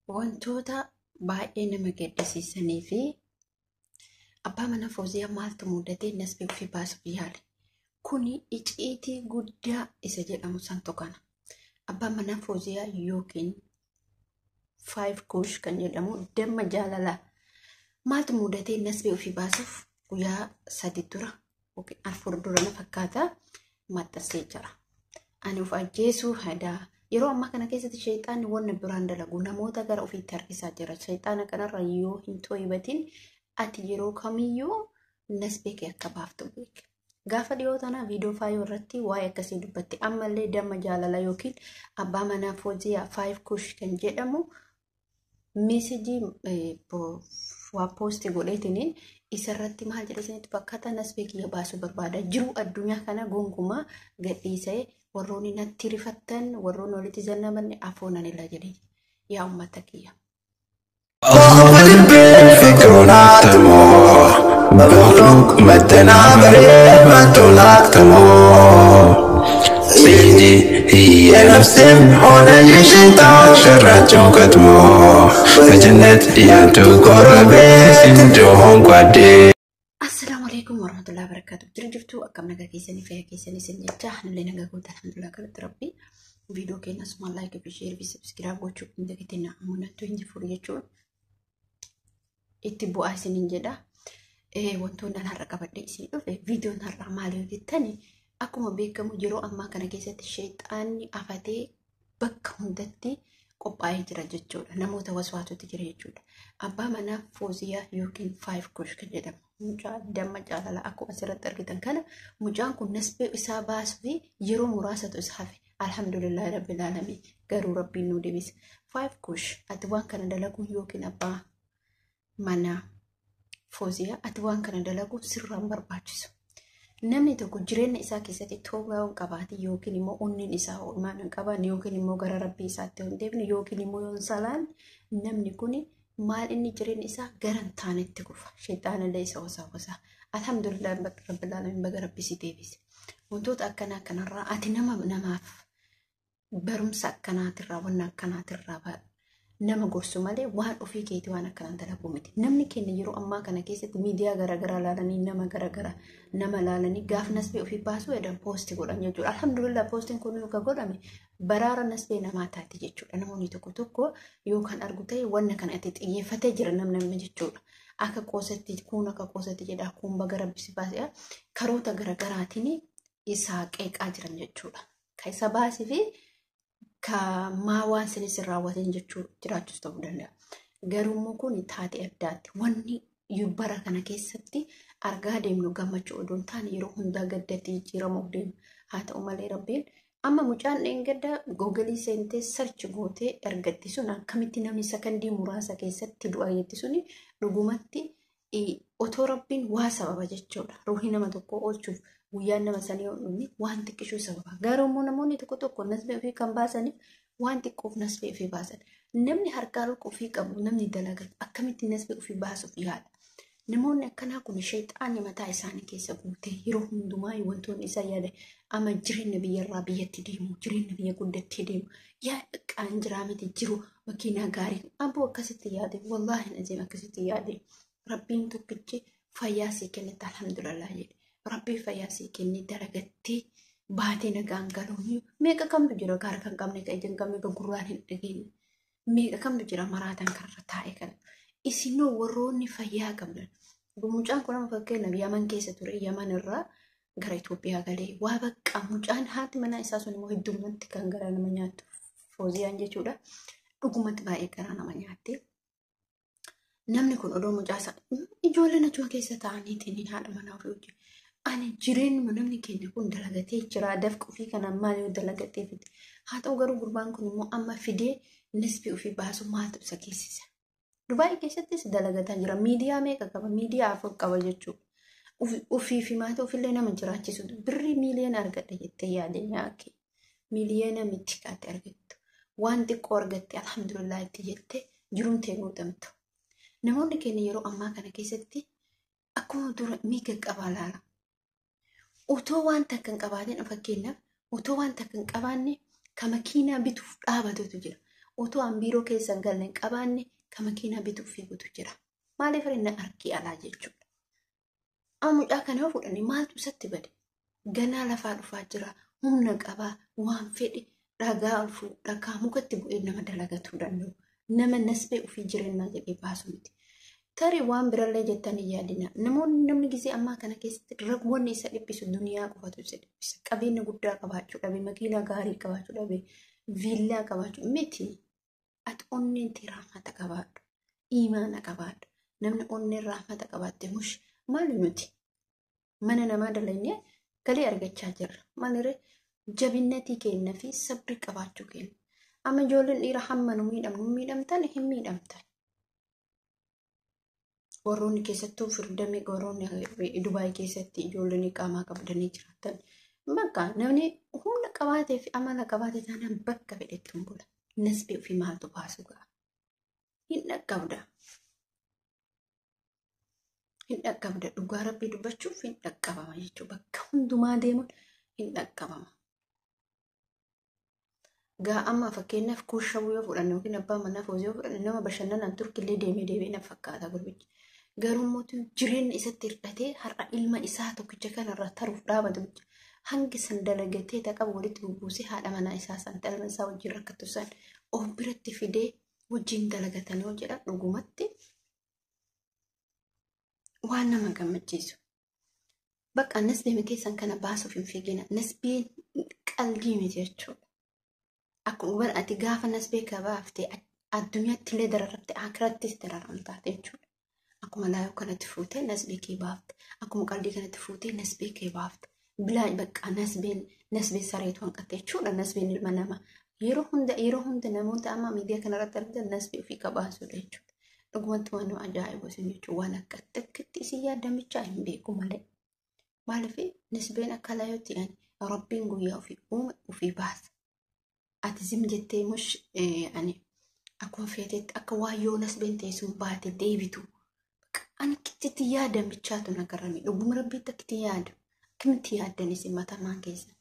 Wantoota baay'ee nama gaddisiisanii fi abbaa mana Fooziyaa maaltu mudatee nasbee ofii baasuuf yaale. Kuni icciitii guddaa isa jedhamu santu kana. Abbaan mana Fooziyaa yookiin Five Kush kan jedhamu damma jaalalaa maaltu mudatee nasbee ofii baasuuf guyyaa 3 dura yookiin 4 dura na fakkaata maxxansee jira. Ani of ajjeesuu hadaa. Yeroo ammaa kana keessatti sheexaanni wanna biraan dalagu namoota gara ofiitti harkisaa jira. Sheexaana kanarra yoo hin to'ibatin ati yeroo kamiyyuu nasbee kee akka baaftu beeki. Gaafa dhiyoo tana viidiyoo faayoo irratti waa'ee akkasii dubbatte. Ammallee damma jaalala yookiin abbaa manaa Fooziyaa Five Kush kan jedhamu meesejii waa poosti godheetiniin isarratti maal jedhe isinitti fakkaata? Nasbee kiyya baasuu barbaada. Jiru addunyaa kana gonkumaa gadhiisee warroonni natti rifattan, warroonni walitti zannamanne afoonan ila jedhe. Yaa uummata kiyya. بمخلوق متنابري ما تلاقتمو سيدي هي نفسي حول يشتا شراتو كتمو فجنة يانتو قربي سنتو قدي. Assalaamu alaikum warahmatullahi wabarakatuh. Jira jirtu, akkam nagaa keessanii, fayyaa keessanii isin jecha? Hanillee nagaa guutaa, alhamdulillah, galatti rabbi. Viidiyoo keenya asuma like fi share fi subscribe gochuu hin dagatinaa. Ammoo hin jiru jechuun itti bu'aa isiniin jedha. Wantoonni an har'a qabadhee isin dhufe, viidiyoon har'aa maal yoo jettani, akkuma beekamu yeroo ammaa kana keessatti sheexaanni afatee bakka hundatti qophaa'ee jira jechuudha. Namoota waswaatutti jira jechuudha. Abbaa manaa Fooziyaa yookiin Five Kush kan jedhamu mucaa damma jaalalaa akkuma asirratti argitan kana, mucaan kun nasbee isaa baasuu fi yeroo muraasatu isa hafe. Alhamdulillahi rabbil alamin, garuu rabbiin nu deebise. Five Kush, ati waan kana dalaguun, yookiin abbaa manaa Fooziyaa, ati waan kana dalaguun sirraan barbaachisu. Namni tokko jireenya isaa keessatti toobaa hin qabaate yookiin immoo onneen isaa imaan hin qabaanne yookiin immoo gara rabbii isaatti hin deebine yookiin immoo yoo hin salaan, namni kun maal inni jireenya isaa gara hin taanetti kufa. Sheexaanillee isa wasaa. Alhamdulillah rabbil alamin, baga rabbi si deebise. Wantoota akkanaa kanarraa ati nama namaaf barumsa akkanaatirraa, wanna akkanaatirraa nama gorsu malee waan ofii keetii waan akkanaan dalaguu miti. Namni keenya yeroo ammaa kana keessatti miidiyaa garaagaraa laalanii, nama garaagaraa nama laalanii, gaaf nasbee ofii baasuu jedhan poosti godhan jechuudha. Alhamdulillah, poostiin kun yoo godhame baraara nasbee namaa taati jechuudha. Namoonni tokko tokko yoo kan argu ta'e wanna kana itti xiyyeeffatee jira namni jechuudha. Akka qoosatti kun, akka qoosatti jedha kun, baga rabbi si baasee, karoota garaagaraatiin isaa qeeqaa jiran jechuudha. Kan isa baasii fi ka maa waan sinis hin raawwatin jechuu jiraachuus ta'uu danda'a. Garuu immoo kun taatee addaatti. Wanni bara kana keessatti argaa deemnu gammachuu odoo hin taane yeroo hundaa gaddatti jijjiiramuuf deema. Haa ta'u malee rabbiin amma mucaan dheengadda Google seentee search gootee argatti sun, akkamitti namni sakandii muraasa keessatti du'a jetti suni, dhugumatti otoo rabbiin waa sababa jechuudha. Ruuhii nama tokko oolchuuf guyyaan nama sanii yoo dhumne waan xiqqishuu sababa. Garuu immoo namoonni tokko tokko nasbee ofii kan baasaniif waan xiqqoof nasbee ofii baasan. Namni harkaa luka ofii qabu, namni dalagatu akkamitti nasbee ofii baasuuf yaada? Namoonni akkanaa kun sheexaanni mataa isaanii keessa guutee yeroo hundumaa wantoonni isaan yaada amma jireenya biyyarraa biyyatti deemu, jireenya biyya guddatti deemu, yaa xiqqaan jiraa miti jiru makiinaa gaarii aboo akkasitti yaade. Wallaahi naziim, akkasitti yaade. Rabbiin tokkichi fayyaa sii kennetti alhamdulillah jedhe. Rabbiin fayyaa sii kenne, dalagattee baatee nagaan galuun, meeqa kamtu jira gaara kan qabne, kan ija hin qabne, kan gurraan hin dhageenye, meeqa kamtu jira maraatan karra taa'e kana. Isinoo warroonni fayyaa qabdan. Mucaan kun amma fakkeenyaaf Yaman keessa ture, Yaman irraa gara Itoophiyaa galee waa bakka mucaan haati manaa isaa sun immoo heddumatti kan garaa nama nyaattu Fooziyaan jechuudha. Dhugumatti baay'ee garaa nama nyaatti. Namni kun odoo mucaa isaa ijoolleen achuma keessa taa'aniitiin haadha manaa ofii wajjin. Ani jireenyuma namni keenya kun dalagatee jira, dafqa ofii kanaan maal yoo dalagatee fide. Haa ta'u garuu gurbaan kun immoo amma fidee nisbii ofii baasu maaltu isa geessisa? Dubaayii keessattis dalagataa jira. Miidiyaa meeqa qaba? Miidiyaa 4 qaba jechuudha. Ofii fi maatii ofillee nama jiraachisu. Birrii miiliyoona argadha jettee yaade nyaake. Miiliyoona miti kaate argattu. Waan xiqqoo argatte alhamdulillah itti jettee jiruun tee guutamtu. Namoonni keenya yeroo ammaa kana keessatti akkuma dura miiga qabaa laala. Otoo waan takka hin qabaatin, fakkeenyaaf otoo waan takka hin qabaanne ka makiinaa bituuf dhaabatutu jira. Otoo an biiroo keessa hin galle hin qabaanne ka makiinaa bituuf fiigutu jira. Maaliif na arkii alaa jechuudha. Amma mucaa kana yoo fudhanne maaltu isatti bade? Ganaa lafaa dhufaa jira. Humna qabaa waan fedhe dhagaa ol fuudhu dhagaa mukatti bu'ee nama dalagatuu danda'u. Nama nasbee ofii jireenyaa jedhee baasu miti. Tarii waan birallee jettan hin yaadina. Namoonni namni gisee ammaa kana keessatti wanni isa dhiphisu duniyaa qofatu isa dhiphisa. Qabeenya guddaa qabaachuu dhabe, makiinaa gaarii qabaachuu dhabe, viillaa qabaachuu miti. Ati onneen tee rahmata qabaadhu. Imaana qabaadhu. Namni onneen rahmata qabaatte mush maali nuti? Mana namaa dalagnee galii argachaa jirra. Maaliree jabinnatii keenya fi sabrii qabaachuu keenya. Amma ijoolleen dhiira hamma nu miidhamnu miidhamtan hin miidhamtan. Warroonni keessattuu firdamee warroonni Dubaay keessatti ijoolleen qaamaa qabdanii jiraatan. Bakka namni humna qabaatee fi amala qabaatee taanaan bakka fedhetti hin bula. Nasbee ofii maaltu baasu ga'a? Hin dhaqqabda. Hin dhaqqabda. Dhugaa rabbii dubbachuuf hin dhaqqabama jechuudha. Bakka hundumaa deemuun hin dhaqqabama. Gaa amma fakkeenyaaf kuushabuu yoo fudhanne yookiin abbaa manaa foozii yoo fudhanne nama bashannanaan Turkillee deemee deebi'ee na fakkaata gurbichi. Garuu immoo jireenya isatti hir'atee har'a ilma isaa tokkicha kanarraa taruuf dhaabatu hangi san dalagatee taqaba walitti bubbuusee haadha manaa isaa san ilma isaa wajjin rakkatu san of biratti fidee wajjin dalagatan yoo jedhan dhugumatti waan nama gammachiisu. Bakka nasbee keessan kana baasuuf hin fiigina. Nasbeen qalbii miti jechuudha. Akkuma bara ati gaafa nasbee kabaaftee addunyaatti illee dararamte akirattis dararamtaate jechuudha. Akkuma laayoo kanatti fuutee nasbee kee baafte. Akkuma qalbii kanatti fuutee nasbee kee baafte. Bilaa bakka nasbeen nasbee sareetu hanqatte jechuudha nasbeen ilma namaa. Yeroo hunda namoota amma miidiyaa kanarratti argitan nasbee ofii qabaasuudha jechuudha. Dhugumatti waan nama ajaa'ibu isin jechuudha. Waan akka takkitti isin yaadamichaa hin beeku malee. Maaliif nasbeen akka laayootti ani rabbiin guyyaa ofii uume ofii baasa. Ati zim jettee mush ani akkuma feetetti akka waan yoo nasbeen teessuun baate deebitu. Ani kittitti yaadamichaatu na garame. Dhuguma rabbiitti akkitti yaadu. Akkamitti yaaddan isin matamaan keessan?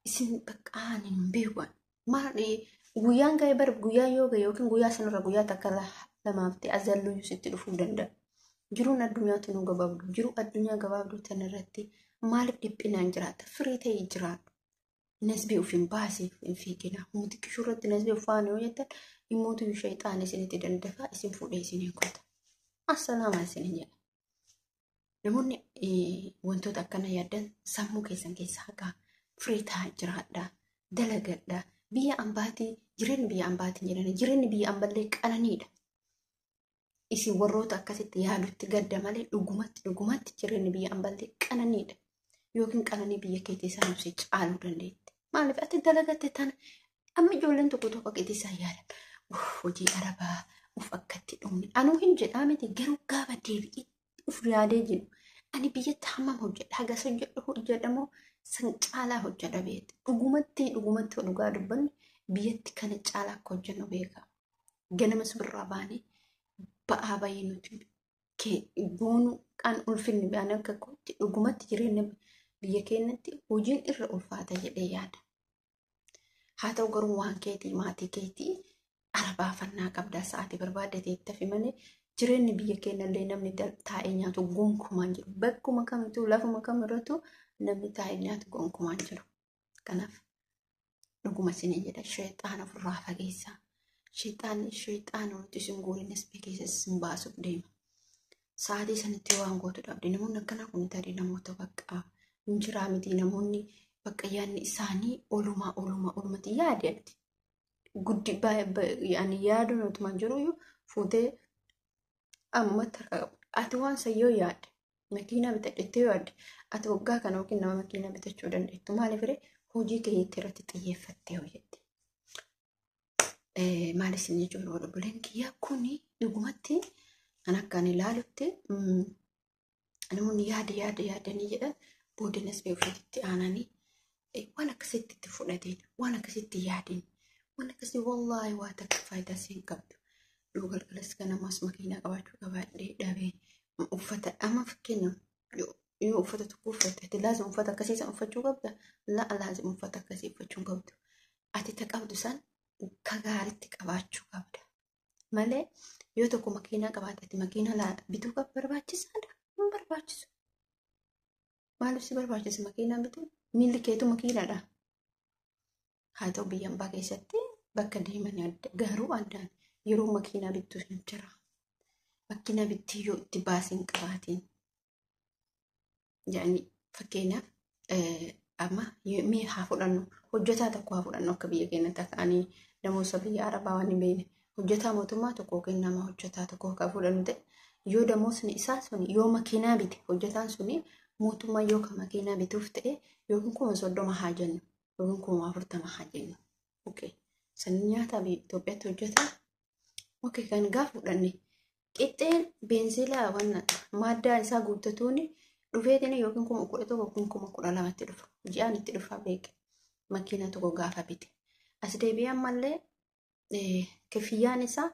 Isin bakka ani hin beeku. Maal guyyaan ga'e bara guyyaa yoo ga'e yookiin guyyaa sanarra guyyaa takka lamaaf ta'e azalluyyuu sitti dhufuu danda'a. Jiruun addunyaatu nu gabaabdu. Jiruu addunyaa gabaabduu tanarratti maaliif dhiphinaan jiraata? Firii ta'ee jiraadhu. Nasbii of hin baasiif hin fiigina. Humti qishuurratti nasbii of faana yoo jettan dhimmootu shayxaan isinitti dandafaa isin fuudhee isin hin kota. Assalaama isin jedha. Namoonni wantoota akkana yaaddan sammuu keessan keessa haqaa firii ta'aa jiraadhaa. Dalagadhaa. Biyya ambaatii jireenyi biyya ambaatii jedhani jireenyi biyya amballee qananiidha. Isin warroota akkasitti yaadutti gadda malee dhugumatti dhugumatti jireenyi biyya amballee qananiidha. Yookiin qananii biyya keetii isaan ibsee caaluu dandeetti. Maaliif ati dalagatte tana amma ijoolleen tokko tokko keetii isaan yaadan. Uff hojii arabaa uff akkatti dhumne. Anuu hin jedhaa miti garuu gaafa deebi'ee uf yaadee jiru. Ani biyyatti hammam hojjedha hagas hojjedhu hojjedhamoo san caalaa hojjedha beekti. Dhugumatti dhugumatti dhugaa dubbanne biyyatti kana caalaa akka hojjennu beeka. Ganama sibirraa baanee ba'aa bayii nuti goonu kan ulfinni ba'an akka kootti dhugumatti jireenya biyya keenyatti hojiin irra ulfaata jedhee yaada. Haa ta'u garuu waan keetii maatii keetii arabaa fannaa qabdaa sa'aatii barbaadde teettafi malee jireenyi biyya keenyallee namni taa'ee nyaatu gonkumaan jiru. Bakkuma kamittuu lafuma kamirrattuu namni taa'ee nyaatu gonkumaan jiru. Kanaaf dhuguma isin jedha sheexaana ofirraa fageessaa. Sheexaanni sheexaana nuti isin guuriin nasbee keessa isin baasuuf deema. Sa'aatii sanitti waan gootu dhabde namoonni akkanaa kun tarii namoota bakka hin jiraa miti namoonni bakka yaadni isaanii olumaa olumaa olumatti yaade ati. Guddi yaani yaaduun utuma jiru fuutee ammatti harka qabu. Ati waan san yoo yaadde makiinaa bitadhettee yoo yaadde ati waggaa kana yookiin nama makiinaa bitachuu dandeettu maaliif ree hojii keetti irratti xiyyeeffattee hojjette. Maal isin jechuun obboleen kiyya kuni dhugumatti an akkaan ilaalutti namoonni yaada yaada yaadanii jedhan booda nasbee ofiitti aananii waan akkasitti itti fudhateen waan akkasitti yaadin waan akkasii wallaahi waa takka faayidaa siin qabdu. Dhuu galgalas ganamaas makiinaa qabaachuu qabaadhee dhabee uffata amma fakkeenyaaf yoo uffata tokko uffatte ati laazim uffata akkasii san uffachuu qabda laa laazim uffata akkasii uffachuu hin qabdu. Ati ta qabdu san Ka gaariitti qabaachuu qabda. Malee yoo tokko makiinaa qabaatte makiinaa bituu barbaachisaadha? Hin barbaachisu. Maaliif si barbaachisa makiinaa bituu? Miilli keetu makiinaadha. Haa ta'u biyya ambaa keessatti bakka deeman garuu addaan yeroo makiinaa bittu hin jira. Makiinaa bittee yoo itti baasii hin qabaatiin. Yaani fakkeenyaaf amma mee haa fudhannu hojjetaa tokko haa fudhannu akka biyya keenyatti akka ani namoota biyya arabaa waan hin beekne hojjetaa mootummaa tokko yookiin nama hojjetaa tokko akka fudhannu ta'e yoo damoosni isaa suni yoo makiinaa bite hojjetaan suni mootummaa yoo kan makiinaa bituuf ta'e yookiin 30,000 haa jennu yookiin 40,000 haa jennu. Okay. San nyaata Itoophiyaatti hojjetaa. Okay, kan gaafa fudhanne qixxeen beenzilaa waan maddaa isaa guuttatuun dhufeetiin yookiin 11,000 yookiin 12,000tti dhufa. Ji'aan itti dhufa beeke. Makiina tokko gaafa bite. As deebi'ee ammallee kifiyyaan isaa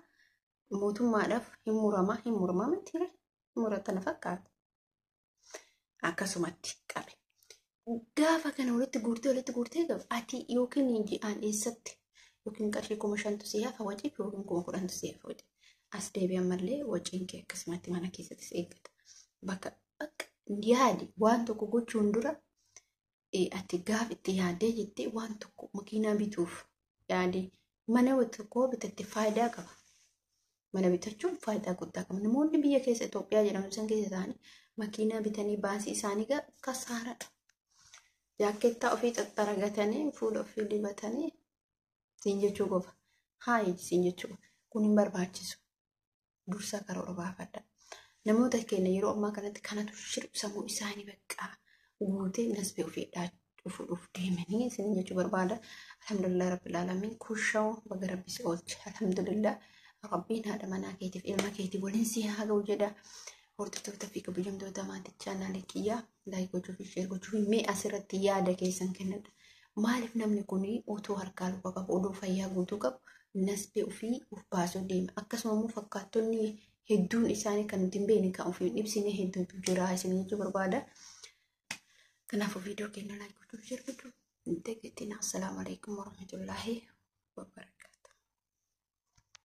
mootummaadhaaf hin murama hin murama miti muratana fakkaata. Akkasumatti qabe. Gaafa kana walitti guurtee qabe ati yookiin ji'aan eessatti yookiin qarshii 5,000 si hafa waciif yookiin 10,000 si hafa waciif. As deebi'ee ammallee waciin kee akkasumatti mana keessatti si eeggata. Bakka bakka yaadi waan tokko gochuun dura ati gaaf itti yaaddee jettee waan tokko makiinaa bituuf yaadi mana tokko bitatte faayidaa qaba. Mana bitachuun faayidaa guddaa qaba. Namoonni biyya keessa Itoophiyaa jedhamu san keessa ta'anii makiinaa bitanii baasii isaanii kasaaradha. Jaakkeettaa ofii xaxxaragatanii fuula ofii dibatanii siin jechuu qofa. Haayi siin jechuu qofa. Kun hin barbaachisu. Dursa karoora baafadha. Namoota keenya yeroo ammaa kanatti kanatu shirqsamuu isaanii bakka guutee nasbee ofii dhufuudhuuf deemanii isin jechuu barbaada. Alhamdulillah rabbil aalamiin kushaw baga rabbi si oolche. Alhamdulillah rabbiin haadha manaa keetiif ilma keetiif waliin si haa ga'u jedha. Hordoftoota fi kabajamtoota maatii chaanaalii kiyyaa like gochuu fi share gochuu fi mee asirratti yaada keessan kennadha. Maaliif namni kun otoo harkaa luka qabu odoo fayyaa guutuu qabu nasbee ofii of baasuu deema. Akkasuma immoo fakkaattonni hedduun isaanii kan nuti hin beekne kan ofii hin ibsine hedduutu jira isin jechuu barbaada. Kanaafuu viidiyoo keenya like gochuu fi share gochuu hin dagatinaa. Assalaamu alaikum warahmatullaahi wabarakatuh.